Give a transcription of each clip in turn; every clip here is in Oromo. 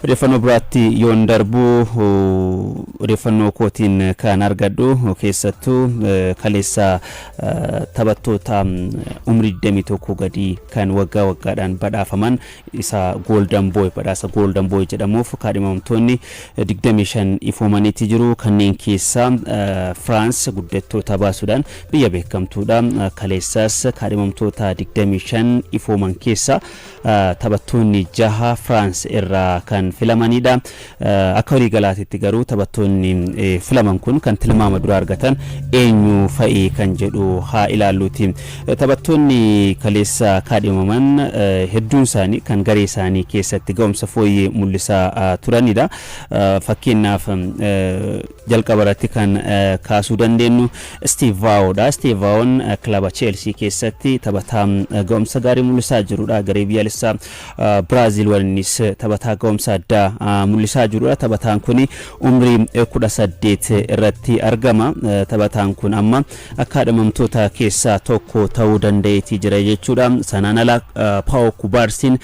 Odeeffannoo biraatti yoon darbu, odeeffannoo kootiin kan argadhu keessattuu kaleessa taphattoota umrii 21 gadii kan waggaa waggaadhaan badhaafaman isa Golden Boy, badhaasa Golden Boy jedhamuuf kaadhimamtoonni 25 ifoomaniitti jiru. Kanneen keessaa Firaans guddattoota baasuudhaan biyya beekamtuudha. Kaleessas kaadhimamtoota 25 ifooman keessaa taphattoonni jaha Firaans irraa kan filamanidha. Akka waliigalaatitti garuu taphattoonni filaman kun kan tilmaama dura argatan eenyu fa'i kan jedhu haa ilaalluuti. Taphattoonni kaleessa kaadhimaman hedduun isaanii kan garee isaanii keessatti ga'umsa fooyyee mul'isaa turanidha. Fakkeenyaaf, jalqaba irratti kan kaasuu dandeenyu Esteevaa'oodha. Esteevaa'oon kilaba Cheelsii keessatti taphataa ga'umsa gaarii mul'isaa jirudha. Garee biyyaalessaa Biraaziil waliinis taphataa ga'umsa addaa mul'isaa jirudha. Taphataan kun umrii 18 irratti argama. Taphataan kun amma kaadhimamtoota keessaa tokko ta'uu danda'eetii jira jechuudha. Sanaan ala Paawoo Kubaarsiin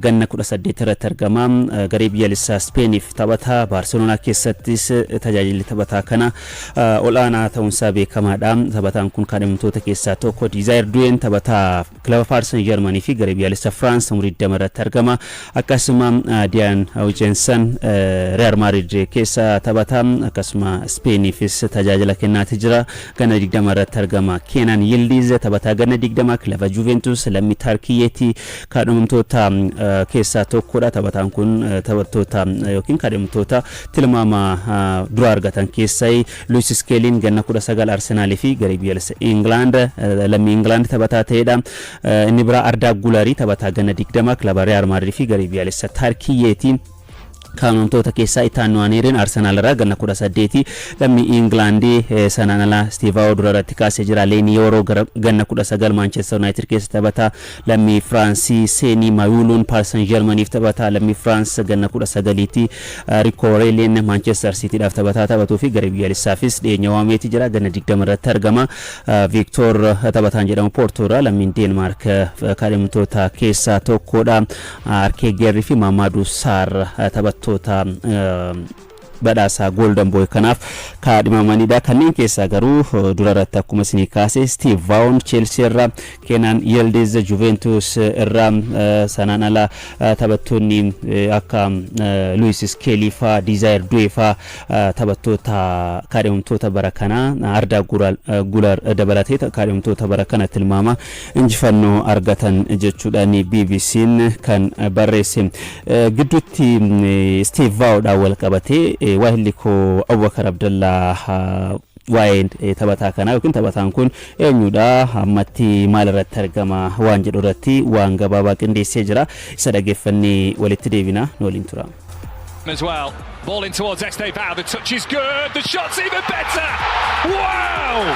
ganna 18 irratti argama. Garee biyyaalessaa Ispeeniif taphataa, Baarseloonaa keessattis tajaajilli taphataa kana ol'aanaa ta'uunsaa beekamaadha. Taphataan kun kaadhimamtoota keessaa tokko. Diizaayir Duween taphataa kilaba Paaris Saint Germanii fi garee biyyaalessaa Firaans, umurii 20 irratti argama. Akkasuma Diyaan Hawujensan Real Madrid keessa taphata. Akkasuma Ispeeniifis tajaajila kennaati jira. Ganna 20 irratti argama. Keenan Yildiz taphataa ganna 20 kilaba Juventus, lammii Tarkiyyeetti, kaadhimamtoota keessaa tokkodha. Taphataan kun taphattoota yookiin kaadhimamtoota tilmaama dura argatan keessaa. Luis Skeeliin ganna 19, Arsenaalii fi garee biyyaalessa Ingilaand, lammii Ingilaand taphataa ta'edha. Inni biraa Ardaa Gularii taphataa ganna 20, kilaba Real Madrid fi garee biyyaalessa Tarkiyyeeti. Kaadhimamtoota keessaa Itaan Nuwaneeriin Arsenaal irraa, ganna 18, lammii Ingilaandii. Sanaan ala Istiivaa'oo dura irratti kaasee jira. Leenii Yooroo ganna 19, Maanchestar Yuunaayitid keessa taphataa lammii Firaansii. Seenii Mayuuluun Paaris Saint Germaniif taphataa lammii Firaans, ganna 19ti. Riikoo Oreeliin Maanchestar Siitiidhaaf taphataa taphatuu fi garee biyyaalessaafis dhiyeenya waameeti jira. Ganna 20 irratti argama. Viiktoor taphataan jedhamu Poortoo irraa, lammiin Deenmaark, kaadhimamtoota keessaa tokkodha. Arkeegerri fi Maamaaduu Saar taphattoota badhaasa Golden Boy kanaaf kaadhimamanidha. Kanneen keessaa garuu dura irratti akkuma isinii kaase Esteevaa'oon Chelsea irraa, Keenan Yildiz Juventus irraa, sanaan ala taphattoonni akka Luis Skeelii faa, Dizaayir Du'ee faa taphattoota kaadhimamtoota bara kanaa, Ardaa Gular dabalatee kaadhimamtoota bara kana tilmaama injifannoo argatan jechuudhaan BBC'n kan barreesse. Gidduutti Esteevaa'oodhaan wal qabatee waahilli koo Abubakar Abdallaa waa'ee taphataa kanaa yookiin taphataan kun eenyudha, ammatti maal irratti argama waan jedhu irratti waan gabaabaa qindeessee jira. Isa dhageeffannee walitti deebina, nu waliin tura. As well. Ball in towards Estevao. The touch is good. The shot's even better. Wow!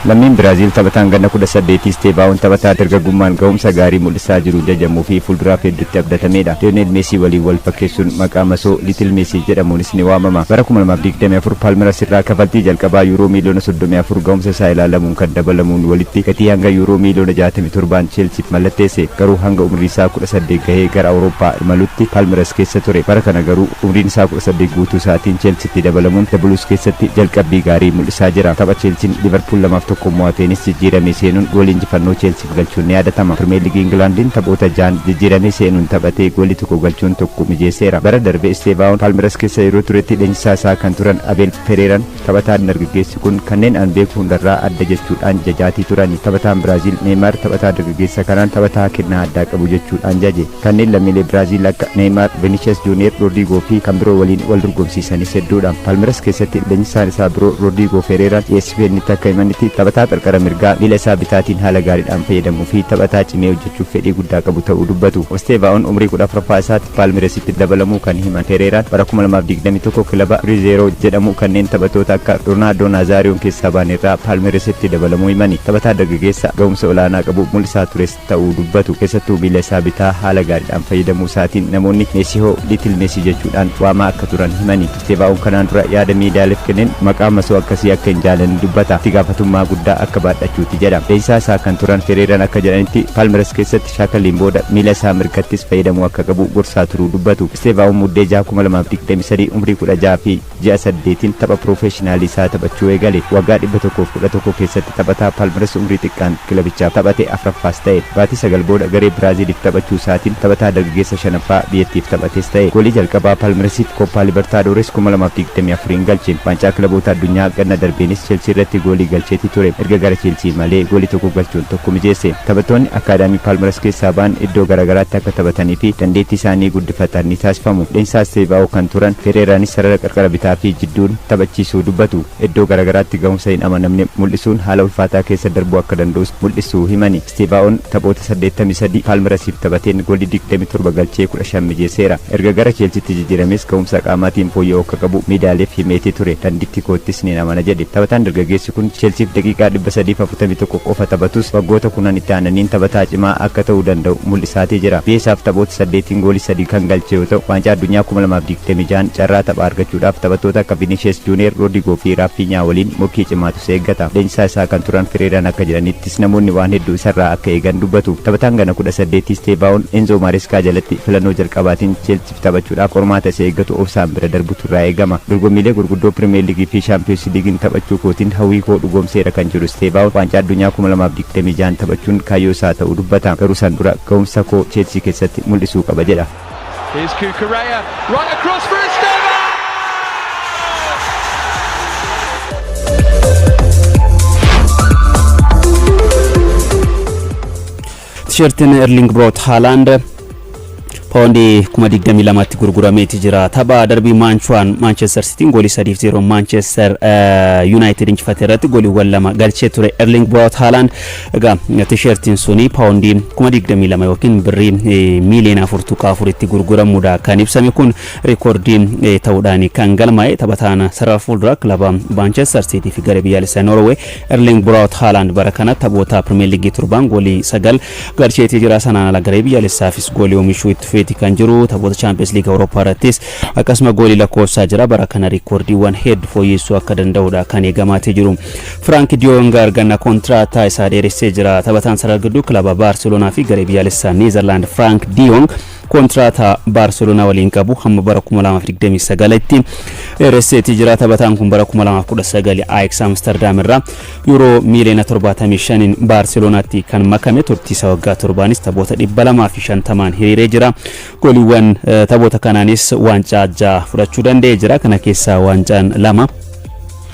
Lammiin Biraaziil taphataan ganna 18 Isteevaa'oon taphataa dargaggummaan ga'umsa gaarii mul'isaa jiru jajamuu fi fuulduraaf hedduutti abdatameedha. Lionel Meesii waliin wal fakkeessuun maqaa masoo Little Messi jedhamuunis ni waamama. Bara 2024 Paalmeras irraa kafaltii jalqabaa yuuroo miiliyoona 34 ga'umsa isaa ilaalamuun kan dabalamuun walitti gatii hanga yuuroo miiliyoona 67n Cheelsiif mallatteesse. Garuu hanga umrii isaa 18 gahee gara Awurooppaa imalutti Paalmeras keessa ture. Bara kana garuu umriin isaa 18 guutuu isaatiin Cheelsiitti dabalamuun The Blues keessatti jalqabbii gaarii mul'isaa jira. Tapha Cheelsiin Liverpool 2-1 mo'ateenis jijjiiramee seenuun goolii injifannoo Cheelsiif galchuun ni yaadatama. Pirimeer Liigii Ingilaandiin taphoota ja'an jijjiiramee seenuun taphatee goolii tokko galchuun tokko mijeesseera. Bara darbe Isteevaa'oon Paalmeras keessa yeroo turetti leenjisaa isaa kan turan Abeel Fereeran taphataan dargaggeessi kun kanneen an beeku hundarraa adda jechuudhaan jajaatii turani. Taphataan Biraaziil Neeymaar taphataa dargaggeessa kanaan taphataa kennaa addaa qabu jechuudhaan jaje. Kanneen lammiilee Biraaziil akka Neeymaar, Vinicius Junior, Rodrigo fi kan biroo waliin wal dorgomsiisanis hedduudha. Palmeras keessatti leenjisaan isaa biroo Rodrigo Ferreeraan ESPN'tti akka himanitti, taphataa qarqara mirgaa miila isaa bitaatiin haala gaariidhaan fayyadamuu fi taphataa cimee hojjechuuf fedhii guddaa qabu ta'uu dubbatu. Esteevaa'oon umrii 14ffaa isaatti Palmerasitti dabalamuu kan himan Ferreeraan, bara 2021 kilaba Cruzeiro jedhamu kanneen taphattoota akka Ronaldo Nazaariyoon keessaa ba'an irraa Palmerasitti dabalamuu himani. Taphataa dargaggeessa ga'umsa olaanaa qabu mul'isaa tures ta'uu dubbatu. Keessattuu miila isaa bitaa haala gaariidhaan fayyadamuu isaatiin namoonni Meesihoo, Little Messi jechuudhaan waamaa akka turan himani. Isteevaa'oon kanaan dura yaada miidiyaaleef kenneen maqaa masoo akkasii akka hin jaalanne dubbata. Itti gaafatummaa guddaa akka baadhachuuti jedha. Leenjisaa isaa kan turan Fereeraan akka jedhanitti, Paalmeras keessatti shaakalliin booda miila isaa mirgattis fayyadamuu akka qabu gorsaa turuu dubbatu. Isteevaa'oon Muddee 6, 2023 umrii 16 fi ji'a 8n tapha piroofeeshinaalii isaa taphachuu eegale. Waggaa 111 keessatti taphataa Paalmeras umrii xiqqaan kilabichaaf taphate afuraffaas ta'e. Baatii 9 booda garee Biraaziiliif taphachuu isaatiin taphataa dargaggeessa shanaffaa biyyattiif taphates ta'e. Goolii jalqabaa Paalmerasiif Koppaa Libertaadores 2024 galche. Waancaa kilaboota addunyaa ganna darbeenis Cheelsii irratti goolii galcheeti ture. Erga gara Cheelsii malee goolii tokko galchuun tokko mijeesse. Taphattoonni akaadaamii Paalmeras keessaa ba'an iddoo garaagaraatti akka taphatanii fi dandeettii isaanii guddifatan ni taasifamu. Leenjisaa Isteevaa'oo kan turan Fereeraanis sarara qarqara bitaa fi jidduun taphachiisuu dubbatu. Iddoo garaagaraatti gahumsa hin amanamne mul'isuun haala ulfaataa keessa darbuu akka danda'us mul'isuu himani. Isteevaa'oon taphoota 83 Paalmerasiif taphateen goolii 27 galchee 15 mijeesseera. Erga gara Cheelsiitti jijjiirames gahumsa qaamaatiin fooyya'uu akka qabu miidiyaaleef himeetii ture. "Dandeettii koottis ni amana" jedhe. Taphataan dargaggeessi kun Cheelsiif daqiiqaa 341 qofa taphatus, waggoota 10 itti aananiin taphataa cimaa akka ta'uu danda'u mul'isaatii jira. Biyya isaaf taphoota saddeetiin goolii sadii kan galche yoo ta'u, waancaa addunyaa 2026 carraa taphaa argachuudhaaf taphattoota akka Vinicius Junior, Rodrigo fi Rafinha waliin morkii cimaatu isa eeggata. Leenjisaa isaa kan turan Fereeraan akka jedhanittis, namoonni waan hedduu isarraa akka eegan dubbatu. Taphataan gana 18 Steevaa'oon Enzo Maresca jalatti filannoo jalqabaatiin Cheelsiif taphachuudhaaf qormaata isa eeggatu obsaan bira darbutu irraa eegama. "Dorgommiilee gurguddoo Pirimeer Liigii fi Shaampiyoons Liigiin taphachuu kootiin hawwii koo dhugoomseera" kan jedhu Steevaa'oon, waancaa addunyaa 2026 taphachuun kaayyoo isaa ta'uu dubbata. "Garuu san dura gahumsa koo Cheelsii keessatti mul'isuu qaba" jedha. Here's Cucurella, right across for Estevao! Tisheertiin Erling Braut Haaland paawundii 22,000tti gurgurameeti jira. Tapha darbii Maanchuwaan Maanchestar Sitiin goolii 3-0 Maanchestar Yuunaayitid injifate irratti gooliiwwan lama galchee ture Erling Braut Haaland. Egaa tisheertiin suni paawundii 22,000 yookiin birrii miiliyoona 4.4tti gurguramuudha kan ibsame. Kun reekoordii ta'uudhaan kan galmaa'e. Taphataan sarara fuulduraa kilaba Maanchestar Sitii fi garee biyyaalessaa Norway Erling Braut Haaland bara kana taphoota Pirimeer Liigii torbaan goolii sagal galcheetii jira. Sanaan ala garee biyyaalessaafis goolii oomishuu itti fufeeti kan jiru. Taphoota Chaampiyoons Liigii Awurooppaa irrattis akkasuma goolii lakkoofsaa jira. Bara kana reekoordiiwwan hedduu fooyyessuu akka danda'udha kan eegamaatii jiru. Frank Diyoong arganna kontiraataa isaa dheeressee jira. Taphataan sarara gidduu kilaba Baarseloonaa fi garee biyyaalessaa Neezerlaand Frank Diyoong kontiraataa Baarseloonaa waliin qabu hamma bara 2029tti dheeresseetii jira. Taphataan kun bara 2019 Ajax Amsterdam irraa yuuroo miiliyoona 75 Baarseloonaatti kan makame. Turtii isaa waggaa torbaanis taphoota 250n hiriiree jira. Gooliiwwan taphoota kanaanis waancaa ja'a fudhachuu danda'ee jira. Kana keessaa waancaan lama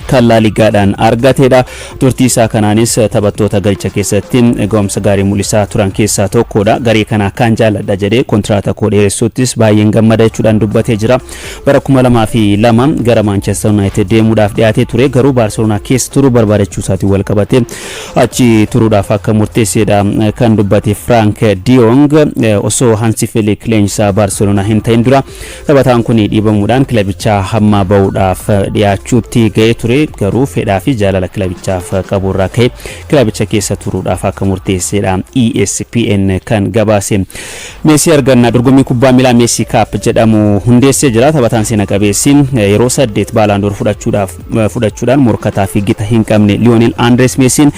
kan Laaligaadhaan argatedha. Turtii isaa kanaanis taphattoota garicha keessatti ga'umsa gaarii mul'isaa turan keessaa tokkodha. "Garee kana akkaan jaalladha" jedhee, "kontiraata koo dheeressuuttis baay'een gammada" jechuudhaan dubbatee jira. Bara 2002 gara Manchester United deemuudhaaf dhiyaatee ture, garuu Baarseloonaa keessa turuu barbaadachuu isaatiin wal qabate achi turuudhaaf akka murteessedha kan dubbate Frank Diong. Osoo Hansi Flick leenjisaa Baarseloonaa hin ta'in dura taphataan kun dhiibamuudhaan kilabichaa hamma bahuudhaaf dhiyaachuutti ga'ee ture, garuu fedhaa fi jaalala kilabichaaf qabu irraa ka'e kilabicha keessa turuudhaaf akka murteessedha ESPN kan gabaase. Meesii arganna dorgommii kubbaa miilaa Meesii Cup jedhamu hundeessee jira. Taphataan seena qabeessi yeroo saddeet Ballon d'Or fudhachuudhaan morkataa fi gita hin qabne Liyoonel Andres Meesiin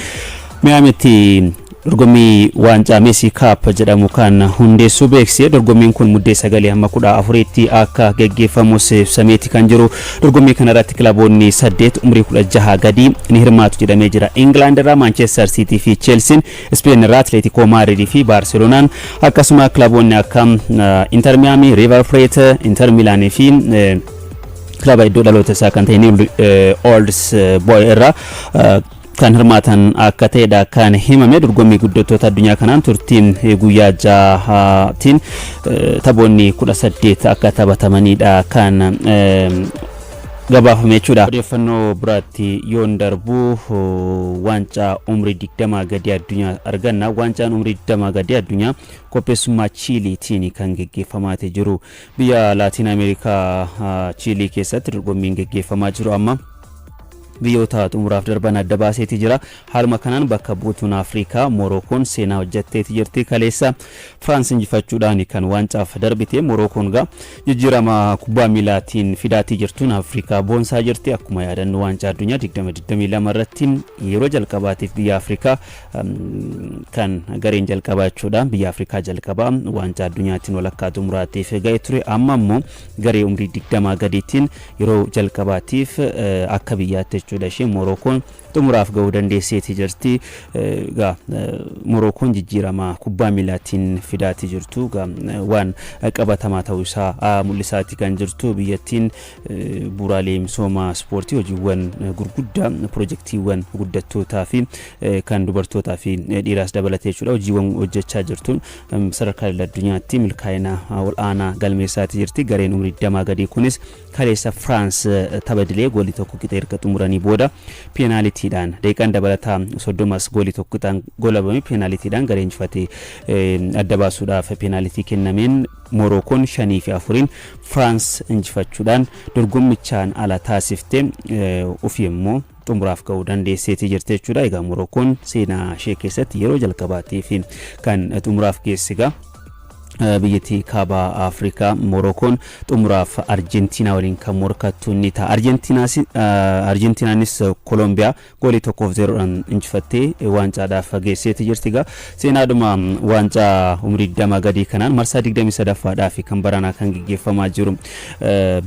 Miyaamitti dorgommii waancaa Meesii Cup jedhamu kan hundeessuu beeksise. Dorgommiin kun Muddee 9 hamma 14tti akka geggeeffamus ibsameeti kan jiru. Dorgommii kana irratti kilaboonni saddeet umrii 16 gadii ni hirmaatu jedhamee jira. Ingilaand irraa Maanchestar Siitii fi Cheelsiin, Speen irraa Atleetikoo Maadridii fi Baarseloonaan, akkasuma kilaboonni akka Inter Miyaamii, Riiver Pileet, Inter Miilaanii fi kilaba iddoo dhaloota isaa kan ta'e New Olds Boy irraa kan hirmaatan akka ta'edha kan himame. Dorgommii guddattoota addunyaa kanaan turtiin guyyaa jahaatiin taphoonni 18 akka taphatamanidha kan gabaafame jechuudha. Odeeffannoo biraatti yoon darbu, waancaa umrii 20 gadi addunyaa arganna. Waancaan umrii 20 gadi addunyaa qopheessummaa Chiiliitiin kan geggeeffamaatee jiru. Biyya Laatiin Ameerikaa Chiilii keessatti dorgommiin geggeeffamaa jiru amma Biyyoota xumuraaf darban adda baaseeti jira. Haaluma kanaan bakka buutuun Afrikaa Morookoon seenaa hojjetteeti jirti. Kaleessa Firaans injifachuudhaan kan waancaaf darbite Morookoon gaa jijjiirama kubbaa miilaatiin fidaatii jirtuun Afrikaa boonsaa jirti. Akkuma yaadannu, waancaa addunyaa 2022 irratti yeroo jalqabaatiif biyya Afrikaa kan gareen jalqabaa jechuudha. Biyya Afrikaa jalqabaa waancaa addunyaatiin walakkaa xumuraatiif ga'e ture. Amma immoo garee umrii 20 gadiitiin yeroo jalqabaatiif akka biyyaatti jechuudha ishee Morookoon xumuraaf ga'uu dandeesseeti jirti. Egaa Morookoon jijjiirama kubbaa miilaatiin fidaatii jirtu waan qabatamaa ta'uu isaa mul'isaati kan jirtu. Biyyattiin bu'uuraalee misooma ispoortii, hojiiwwan gurguddaa, pirojektiiwwan guddattootaa fi kan dubartootaa fi dhiiraas dabalatee jechuudha, hojiiwwan hojjechaa jirtuun sadarkaa addunyaatti milkaa'ina ol'aanaa galmeessaati jirti. Gareen umrii 20 gadii kunis kaleessa Firaans tapha dilee goolii 1 qixa erga xumuranii booda peenaalitiidhaan, daqiiqaan dabalataa 30s goolii 1 qixaan golabame, peenaalitiidhaan garee injifatee adda baasuudhaaf peenaalitii kennameen Morookoon 5 fi 4n Firaans injifachuudhaan dorgommichaan ala taasifte, ofii immoo xumuraaf ga'uu dandeesseetii jirti jechuudha. Egaa Morookoon seenaa ishee keessatti yeroo jalqabaatiif kan xumuraaf geesse. Biyyattii kaaba Afrikaa Morookoon xumuraaf Arjentiinaa waliin kan morkattu ni ta'a. Arjentiinaanis Koolombiyaa goolii 1-0dhaan injifattee waancaadhaaf geesseeti jirti. Egaa seenaadhuma waancaa umrii 20 gadii kanaan marsaa 23ffaadhaaf kan baranaa kan gaggeeffamaa jiru.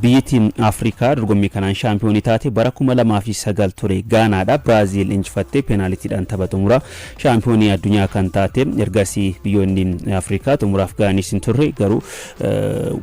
Biyyattiin Afrikaa dorgommii kanaan shaampiyoonii taate bara 2009 ture, Gaanaadha. Biraaziil injifattee peenaalitiidhaan tapha xumuraa shaampiyoonii addunyaa kan taate. Ergasii biyyoonni Afrikaa xumuraaf ga'anis hin turre. Garuu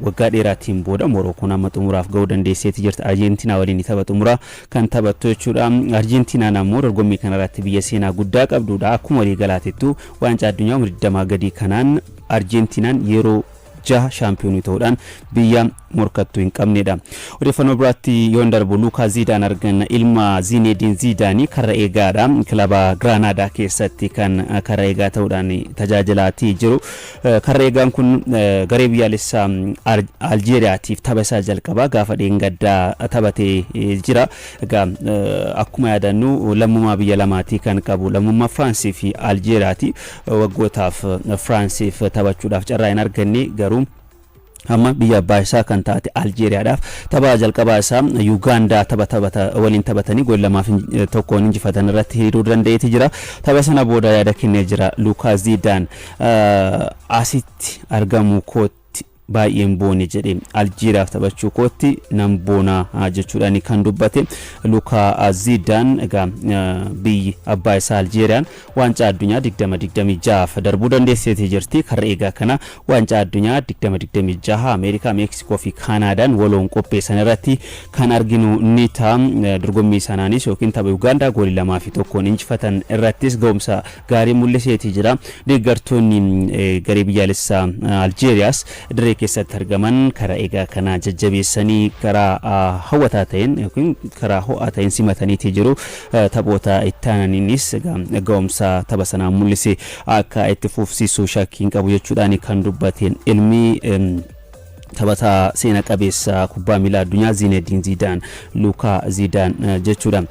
waggaa dheeraatiin booda Morookoon amma xumuraaf ga'uu dandeesseeti jirti. Arjentiinaa waliin tapha xumuraa kan taphattu jechuudha. Arjentiinaan ammoo dorgommii kanarratti biyya seenaa guddaa qabdudha. Akkuma walii galaatittu waancaa addunyaa umrii 20 gadii kanaan Arjentiinaan yeroo jaha shaampiyoonii ta'uudhaan biyya morkattuu hin qabnedha. Odeeffannoo biraatti yoon darbu, Luukaa Ziidaan arganna. Ilma Ziinediin Ziidaanii karra eegaadha. Kilaba Giraanaadaa keessatti kan karra eegaa ta'uudhaan tajaajilaatii jiru. Karra eegaan kun garee biyyaalessaa Aljeeriyaatiif tapha isaa jalqabaa gaafa dheengaddaa taphatee jira. Egaa akkuma yaadannu lammummaa biyya lamaatii kan qabu, lammummaa Firaansii fi Aljeeriyaati. Waggootaaf Firaansiif taphachuudhaaf carraa hin arganne, garuu amma biyya abbaa isaa kan taate Aljeeriyaadhaaf tapha jalqabaa isaa Yuugaandaa tapha taphata waliin taphatanii gool 2 fi 1n injifatan irratti hiriiruu danda'eeti jira. Tapha sana booda yaada kennee jira Luukaa Ziidaan. "Asitti argamuu kootti baay'een boone," jedhe. "Aljeeriyaaf taphachuu kootti nan boonaa," jechuudhaan kan dubbate Luukaa Ziidaan. Egaa biyyi abbaa isaa Aljeeriyaan waancaa addunyaa 2026 darbuu dandeesseetii jirti. Karra eegaa kana waancaa addunyaa 2026 Ameerikaa, Meeksikoo fi Kaanaadaan waloon qopheessan irratti kan arginu ni ta'a. Dorgommii sanaanis yookiin tapha Ugaandaa goolii 2 fi 1n injifatan irrattis ga'umsa gaarii mul'iseetii jira. Deeggartoonni garee biyyaalessaa Aljeeriyaas dirree keessatti argaman karaa eegaa kana jajjabeessanii karaa hawwataa ta'een yookiin karaa ho'aa ta'een simataniitii jiru. Taphoota itti aananiinis ga'umsa tapha sanaan mul'ise akka itti fufsiisu shakkii hin qabu jechuudhaan kan dubbate ilmi taphataa seena qabeessa kubbaa miilaa addunyaa Ziinediin Ziidaan, Luukaa Ziidaan jechuudha.